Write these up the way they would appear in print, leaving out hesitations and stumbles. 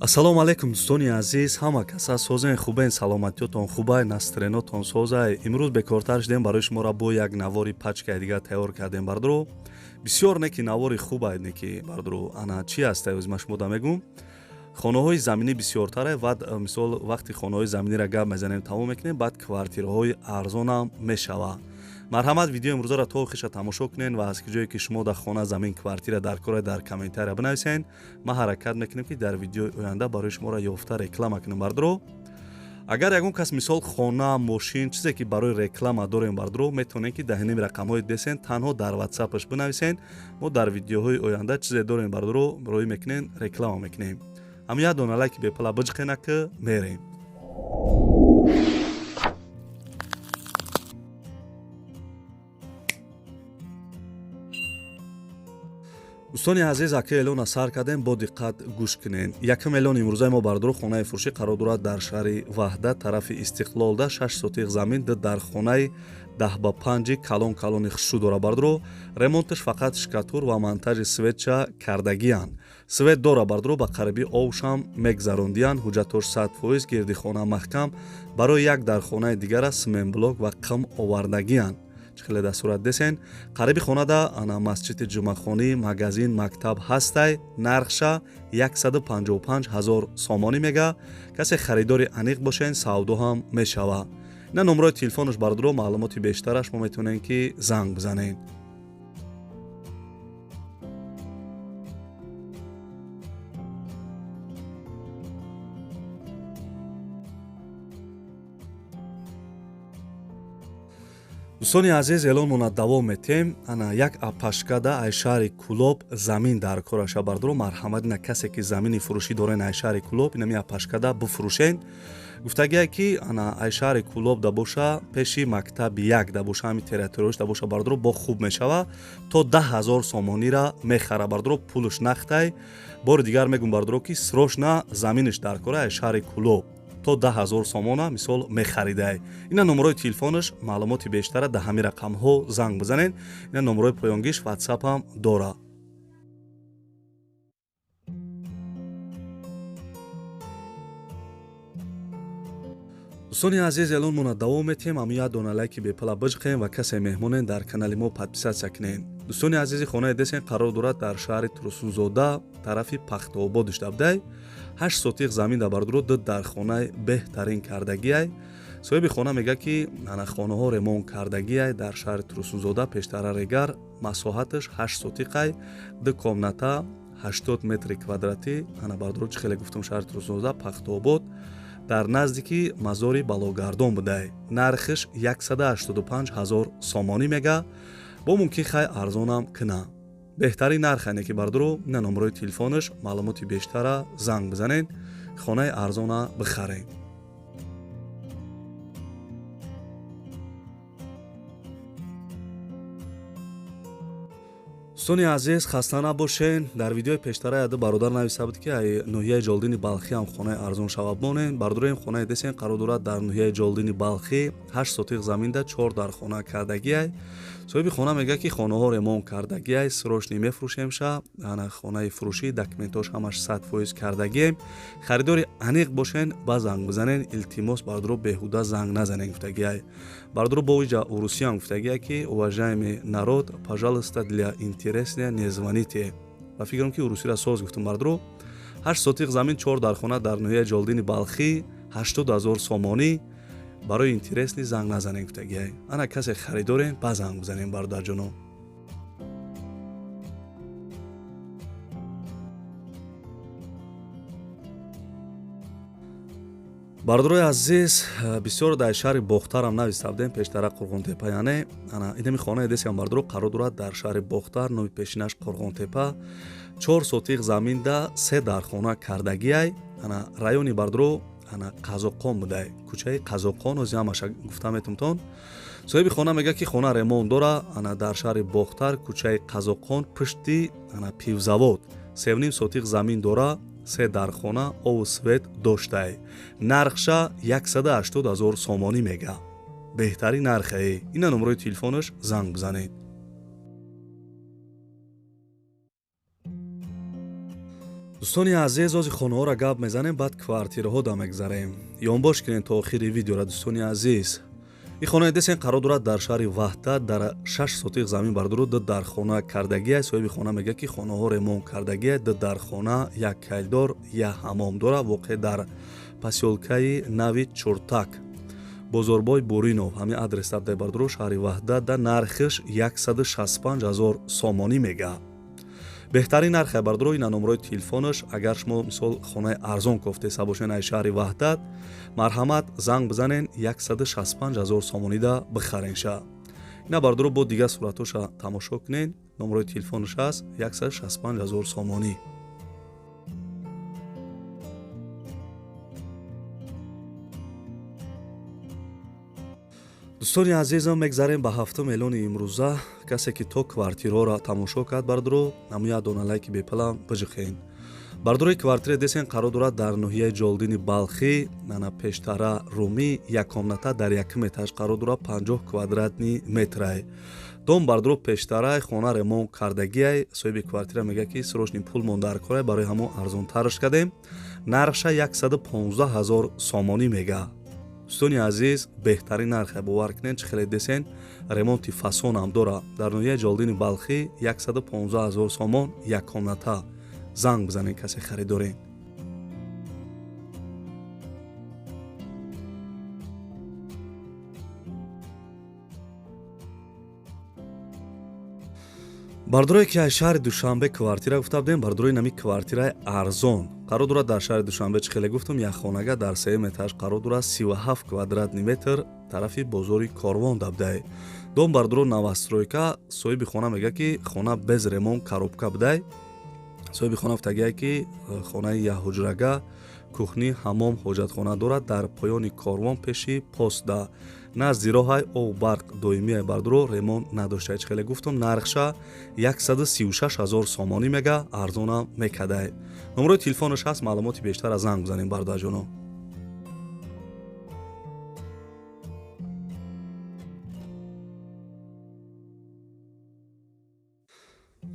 Ассалому алайкум, дӯстони азиз, ҳама каса созен, хубен, саломатиётон хубай, настроениятон созай. Имрӯз бекортар шудем, барои шуморо бо як навори пачкаи дигар тайёр кардем, бардро. Бисёр не ки навори хубай, не ки бардро, ана чи ҳастай, ӯзи ман шумода мегӯм. Хонаҳои заминӣ бисёртаре ва мисол вақти хонаҳои заминиро гап мезанем, тамом мекунем, баъд квартираҳои арзонам мешавад. Марҳамат, видеои имрӯзаро то охиша тамошо кунед ва аз ҷое ки шумо дар хона, замин, квартира дар кора, дар комментария бинависед. Ман ҳаракат мекунем, ки дар видеои оянда барои шуморо ёфта реклама кунем, бардро. Агар ягон кас мисол хона, мошин, чизе ки барои реклама дорем, бардро, метавонед ки дар ҳинами рақамҳои десен, танҳо дар ватсапаш бинависед. Мо дар видеоҳои оянда чизе дорем, бардро, роӣ мекунем, реклама мекунем. Ҳам як дона лайки бепала биҷиқена, ки мерем. Дӯстони азиз, ака эълона сар кардем, бо диққат гӯш кунед. Якум эълони имрӯзаи мо, бардоро, хонаи фурӯшӣ қарор дорад дар шаҳри Ваҳдат, тарафи Истиқлолда, 6 сотиқ замин, ду дар хонаи 10 ба 5, калон калони хушрӯ дора, бардоро. Ремонташ фақат штукатур ва монтажи светча кардагиянд. Свет дора, бардоро, ба қариби овшам мегзарондиянд. Ҳуҷҷатош 100%, гирди хона маҳкам. Барои як дар хонаи дигара симентблок ва қим овардагиянд. Чӣ хеле дар сурат десен, қариби хонада ана масҷиди ҷумъахонӣ, магазин, мактаб ҳастай. Нархша 155 ҳазор сомонӣ мега. Касе харидори аниқ бошен, савдо ҳам мешава. Ина номрои телефонаш, бардоро, маълумоти бештараш мо метавонем ки занг бизанед. Дӯстони азиз, эълонмона давом метем. Ана як апашкада ай шаҳри Кулоб замин дар кораша, бардоро. Марҳамат, ина касе ки замини фурӯшӣ дорен ай шаҳри Кулоб, инами апашкада бифурӯшен. Гуфтагие ки ана ай шаҳри Кулоб да боша, пеши мактаби як да боша, ҳами территорияш да боша, бардоро, бо хуб мешава. То 10 000 сомонира мехара, бардоро, пулш нақтай. Бори дигар мегум, бардоро, ки срочно заминаш дар кора, ай шаҳри Кулоб то 10 000 сомона мисол мехаридай. Ина номерои телефонаш, маълумоти бештара дар ҳамин рақамҳо занг бизанед. Ина номерои поёнгиш, ватсапам дора. Дӯстони азиз, эълонмона давом метиҳем. Ҳамин як дона лайки бепала биҷиқем ва касе меҳмонен, дар канали мо подписаться кунед. Дӯстони азизи, хонаи десен қарор дорад дар шаҳри Турсунзода, тарафи Пахтаобод иштабдай. 8 сотиқ замин дар, бардоро, ду дар хонаи беҳтарин кардагиай. Соҳиби хона мегӯяд, ки ана хонаҳо ремонт кардагиай дар шаҳри Турсунзода, пештара Регар. Масоҳаташ 8 сотиқай, ду комната, 80 метри квадратӣ. Ана, бардоро, чӣ хеле гуфтам, шаҳри Турсунзода, Пахтаобод, дар наздики мазори Балогардон будай. Нархиш 185 ҳазор сомонӣ мега, бо мумкин хай арзонам кина. Беҳтарин нархане ки, бардоро, на номерои телефонаш, маълумоти бештара занг бизанед, хонаи арзона бихаред. Дӯстони азиз, хаста набошен. Дар видеои пештара яду бародар нависта буд, ки ай ноҳияи Ҷолдини Балхӣ ҳам хонаи арзон шава монен. Бардороем, хонаи десен қарор дорад дар ноҳияи Ҷолдини Балхӣ, 8 сотиқ заминда, чор дар хона кардагиай. Соҳиби хона мегӯяд, ки хонаҳо ремонт кардагиай, срочно мефурӯшемша. Ана хонаи фурӯшӣ, документош ҳамаш 100% кардагием. Харидори аниқ бошен, ба занг бизанен. Илтимос, бардоро, беҳуда занг назанен, гуфтагиай. Бардоро, бо иҷа урусиям гуфтагиай, ки уважаемый народ, пожалуйста, для интересния не звоните. Ба фикрам, ки урусиро соз гуфтам, бардоро. 8 сотиқ замин, чор дар хона дар ноҳияи Ҷолдини Балхӣ, 80 000 сомонӣ. Барои интересный занг назанем, гуфтагиай. Ана касе харидорем, ба занг бизанем, бародарҷоно. Бародарои азиз, бисёр дар шаҳри Бохтарам нависта будем пештара, Қурғонтепа, яъне ана инами хонаи десиам, бардоро, қарор дорад дар шаҳри Бохтар, номи пешинаш Қурғонтепа, 4 сотиқ заминда, се дархона кардагиай. Ана райони, бардоро, ана Қазоқон будай, кӯчаи Қазоқон, ози ҳамаша гуфта метумтон. Соҳиби хона мегӯяд, ки хона ремонт дора. Ана дар шаҳри Бохтар, кӯчаи Қазоқон, пушти ана пивзавод, 3,5 сотиқ замин дора, се дархона, ову свет доштай. Нархша 180 ҳазор сомонӣ мега. Беҳтарин нархае. Ина номерои телефонаш, занг бизанед. Дӯстони азиз, ози хонаҳоро гап мезанем, баъд квартираҳо да мегзарем. Ёнбош кунем то охири видеора, дӯстони азиз. Ин хонаи десен қарор дорад дар шаҳри Ваҳдат, дар 6 сотиқ замин бардору, ду дар хона кардагиай. Соҳиби хона мегӯяд, ки хонаҳо ремонт кардагиай, ду дар хона, як кайдор, як ҳамом дорад. Воқеъ дар посёлкаи нави Чуртак, Бозорбой Буринов, ҳамин адрес табдай бардору, шаҳри Ваҳдат. Да нархиш 165 000 сомонӣ мега. Беҳтарин нархе бардоро. Ина номерои телефонаш. Агар шумо мисол хонаи арзон кофтеса бошен ай шаҳри Ваҳдат, марҳамат, занг бизанен, 165 000 сомонида бихаренша. Ина бардоро, бо дигар суратҳоша тамошо кунен. Номерои телефонаш аст, 165 000 сомонӣ. Дӯстони азизам, мегзарем ба ҳафтум эълони имрӯза. Касе ки то квартираҳоро тамошо кард, бардоро, наму як дона лайки бепалам биҷиқен. Бардорои, квартира десен қарор дорад дар ноҳияи Ҷолдини Балхӣ, нана пештара румӣ, як комната дар якум этаж қарор дорад, 50 квадратный метрай. Дом бардоро пештарай, хона ремонт кардагиай. Соҳиби квартира мегӯяд, ки срочный пул мон дар корай, барои ҳамон арзонтарш кардем. Нархша 115 000 сомонӣ мега. Дӯстони азиз, беҳтарин нархе, бовар кунед. Чӣ хеле десен, ремонти фасонам дора. Дар ноҳияи Ҷолдини Балхӣ 115 000 сомон, як комната. Занг бизанед, касе харидорен. Бардорое ки аз шаҳри Душанбе квартира гуфта будем, бардорои, нами квартираи арзон қарор дорад дар шаҳри Душанбе. Чӣ хеле гуфтум, як хонага дар сеюм этаж қарор дорад, 37 квадратный метр, тарафи бозори Корвон дабдай. Дом бардоро новостройка. Соҳиби хона мегӯяд, ки хона без ремонт, коробка будай. Соҳиби хона гуфтагиае, ки хонаи якҳуҷрага, кухни, ҳамом, ҳоҷатхона дорад. Дар поёни Корвон, пеши постда, назди роҳай, об, барқ доимиай. Бардоро, ремонт надошта. Чӣ хеле гуфтум, нархша 136 000 сомонӣ мега, арзонам мекадай. Номерои телефонаш ҳаст, маълумоти бештар аз занг бизанем, бародарҷоно.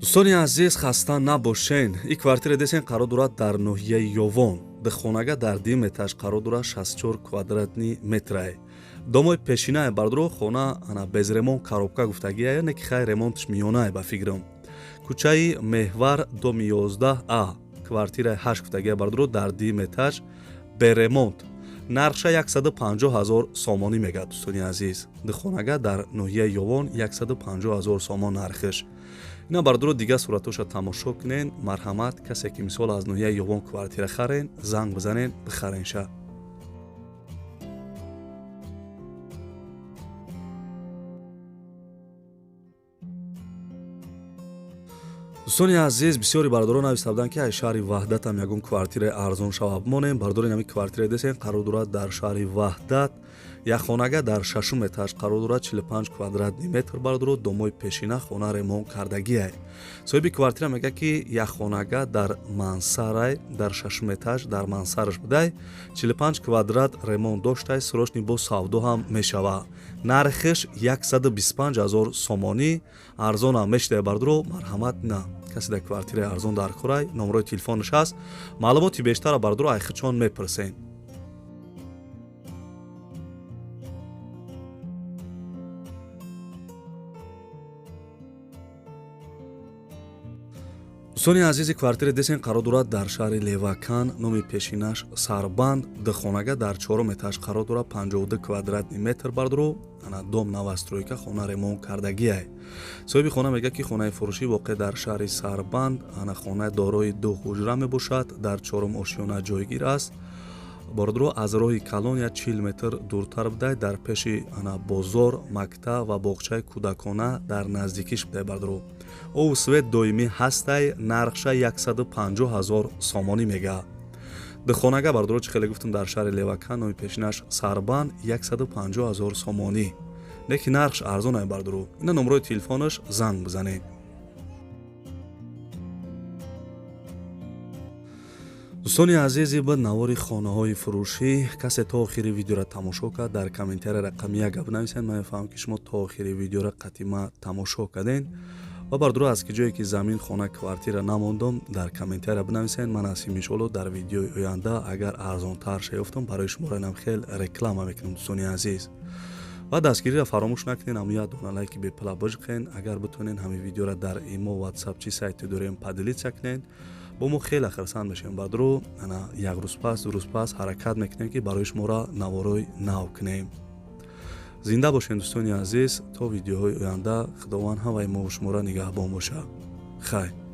Дӯстони азиз, хаста набошен. Ин квартира десен қарор дорад дар ноҳияи Ёвон, духонага дар дим этаж қарор дорад, 64 квадратный метрай. Домои пешинае бардоро, хона ана без ремонт, коробка гуфтагия, не ки хай ремонтш миёнае ба фикрам. Кӯчаи Меҳвар, доми 11 а, квартираи 8 гуфтагия бардоро, дар дим этаж, беремонт. Нархша 150 000 сомонӣ мегӯяд. Дӯстони азиз, духонага дар ноҳияи Ёвон, 150 000 сомон нархиш. Ина бардоро, дигар суратҳоша тамошо кунен. Марҳамат, касе ки мисол аз ноҳияи Ёвон квартира харен, занг бизанен, бихаренша. Дӯстони азиз, бисёри бардорон нависта буданд, ки аз шаҳри Ваҳдатам ягон квартираи арзон шава бимонем. Бардори, нами квартираи десен қарор дорад дар шаҳри Ваҳдат, як хонага дар шашум этаж қарор дорад, 45 квадратный метр. Бардоро, домои пешина, хона ремонт кардагиай. Соҳиби квартира мегӯяд, ки як хонага дар мансарай, дар шашум этаж, дар мансараш будай, 45 квадрат, ремонт доштай, срочный бо савдо ҳам мешава. Нархиш 125 000 сомонӣ, арзонам мешидай. Бардоро, марҳамат, на касе дар квартираи арзон дар корай, номерои телефонаш ҳаст. Маълумоти бештара бардоро айхичон мепурсен. Дӯстони азизи, квартираи десен қарор дорад дар шаҳри Левакан, номи пешинаш Сарбанд, духонага дар чорум этаж қарор дорад, 52 квадратный метр. Бардоро, ана дом новостройка, хона ремонт кардагиай. Соҳиби хона мегӯяд, ки хонаи фурӯшӣ воқеъ дар шаҳри Сарбанд, ана хона дорои ду ҳуҷра мебошад, дар чорум ошёна ҷойгир аст. Бордро, аз роҳи калон як 40 метр дуртар будай, дар пеши ана бозор, мактаб ва боғчаи кӯдакона дар наздикиш будай. Бардро, обу свет доимӣ ҳастай. Нархша 150 000 сомонӣ мега. Духонага бардоро, чӣ хеле гуфтум, дар шаҳри Левакан, номи пешинаш Сарбанд, 150 000 сомонӣ, лекин нархш арзон ай. Бардоро, ина номерои телефонаш, занг бизанед. Дӯстони азизи, ба навори хонаҳои фурӯшӣ касе то охири видеоро тамошо кард, дар комментария рақами як гап нависед. Ман мефаҳмам, ки шумо то охири видеоро қатима тамошо карден. Ва бардуро, аз ки ҷое ки замин, хона, квартира намондум, дар комментария бинависед. Ман аз иншоалло дар видеои оянда, агар арзонтар шаёфтам, барои шуморо инам хел реклама мекунам, дӯстони азиз. Ва дастгириро фаромӯш накунед, ҳамн як дона лайки бепула бижқен. Агар битонед, ҳамин видеоро дар имо, ватсап, чӣ сайте дорем, поделиться кунед бо мо, хеле хурсанд мешавем. Бадру ана як рӯз пас, 2 рӯз пас ҳаракат мекунем, ки барои шуморо наворои нав кунем. Зинда бошед, дӯстони азиз, то видеоҳои оянда. Худованд ҳамаи мо шуморо нигаҳбон бошад. Хайр.